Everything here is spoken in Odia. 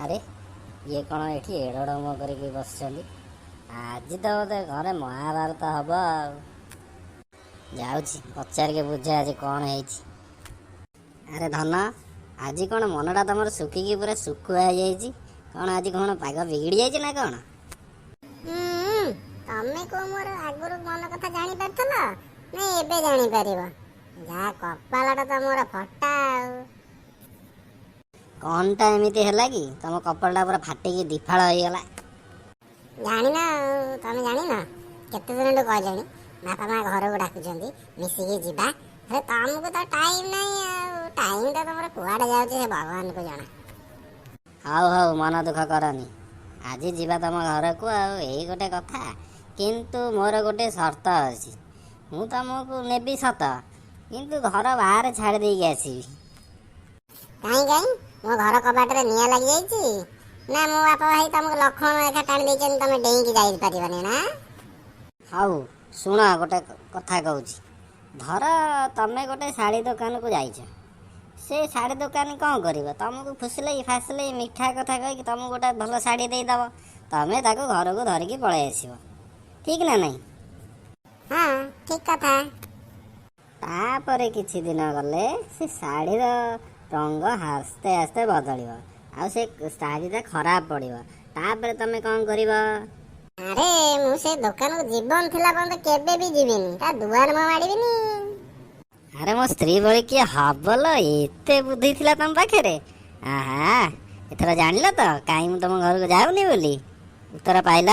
ଆରେ, ଇଏ କ'ଣ ଏଠି ଏଡ଼ଡମ କରିକି ବସିଛନ୍ତି? ଆଜି ତ ବୋଧେ ଘରେ ମହାଭାରତ ହବ। ଆଉ ଯାଉଛି ପଚାରିକି ବୁଝେ ଆଜି କ'ଣ ହେଇଛି। ଆରେ ଧନ, ଆଜି କ'ଣ ମନଟା ତମର ଶୁଖିକି ପୁରା ଶୁଖୁଆ ହେଇଯାଇଛି? କ'ଣ ଆଜି କ'ଣ ପାଗ ବିଗିଡ଼ି ଯାଇଛି ନା କ'ଣ? ହୁଁ, ତମେ କୋଉ ମୋର ଆଗରୁ ମନ କଥା ଜାଣିପାରୁଥିଲ ନା ଏବେ ଜାଣିପାରିବ? ଯାହା କପାଳଟା ତ ମୋର ଫଟା ଆଉ। କ'ଣଟା ଏମିତି ହେଲା କି ତମ କପାଳଟା ପୁରା ଫାଟିକି ଦିଫାଳ ହେଇଗଲା? ଜାଣିନ ଆଉ, ତମେ ଜାଣିନ। କେତେ ଦିନଠୁ କହିଲେଣି, ବାପା ମା ଘରକୁ ଡାକୁଛନ୍ତି, ମିଶିକି ଯିବା। ହେଲେ ତମକୁ ତ ଟାଇମ୍ ନାହିଁ ଆଉ। ଟାଇମ୍ ତ ତମର କୁଆଡ଼େ ଯାଉଛି ସେ ଭଗବାନଙ୍କୁ ଜଣା। ହଉ ହଉ, ମନ ଦୁଃଖ କରନି। ଆଜି ଯିବା ତମ ଘରକୁ, ଆଉ ଏଇ ଗୋଟେ କଥା। କିନ୍ତୁ ମୋର ଗୋଟେ ସର୍ତ୍ତ ଅଛି। ମୁଁ ତମକୁ ନେବି ସତ, କିନ୍ତୁ ଘର ବାହାରେ ଛାଡ଼ି ଦେଇକି ଆସିବି। କାହିଁ କାହିଁ? ମୋ ଘର କବାଟରେ ନିଆଁ ଲାଗିଯାଇଛି ନା ମୋ ବାପା ଭାଇ ତମକୁ ଲକ୍ଷ୍ମଣ ରେଖା ଟାଣି ଦେଇଛନ୍ତି, ତମେ ଡେଇଁକି ଯାଇପାରିବନି ନା? ହଉ ଶୁଣ, ଗୋଟେ କଥା କହୁଛି। ଧର ତମେ ଗୋଟେ ଶାଢ଼ୀ ଦୋକାନକୁ ଯାଇଛ। ସେ ଶାଢ଼ୀ ଦୋକାନୀ କ'ଣ କରିବ? ତମକୁ ଫୁସଲେଇ ଫାସଲେଇ ମିଠା କଥା କହିକି ତମକୁ ଗୋଟେ ଭଲ ଶାଢ଼ୀ ଦେଇଦେବ। ତମେ ତାକୁ ଘରକୁ ଧରିକି ପଳେଇ ଆସିବ, ଠିକ୍ ନା ନାହିଁ? ହଁ, ଠିକ କଥା। ତାପରେ କିଛି ଦିନ ଗଲେ ସେ ଶାଢ଼ୀର ରଙ୍ଗ ଆସ୍ତେ ଆସ୍ତେ ବଦଳିବ ଆଉ ସେ ଶାଢ଼ୀଟା ଖରାପ ପଡ଼ିବ। ତାପରେ ତମେ କ'ଣ କରିବ? ଆରେ, ମୁଁ ସେ ଦୋକାନକୁ ଜୀବନ ଥିଲା ପର୍ଯ୍ୟନ୍ତ କେବେ ବି ଯିବିନି। ତା ଦୁଆର ମୁହଁ ମାଡ଼ିବିନି। ଆରେ, ମୋ ସ୍ତ୍ରୀ ଭଳି କିଏ ହବଲ? ଏତେ ବୁଦ୍ଧି ଥିଲା ତମ ପାଖରେ। ଆହା, ଏଥର ଜାଣିଲ ତ କାହିଁ ମୁଁ ତମ ଘରକୁ ଯାଉନି ବୋଲି? ଉତ୍ତର ପାଇଲ?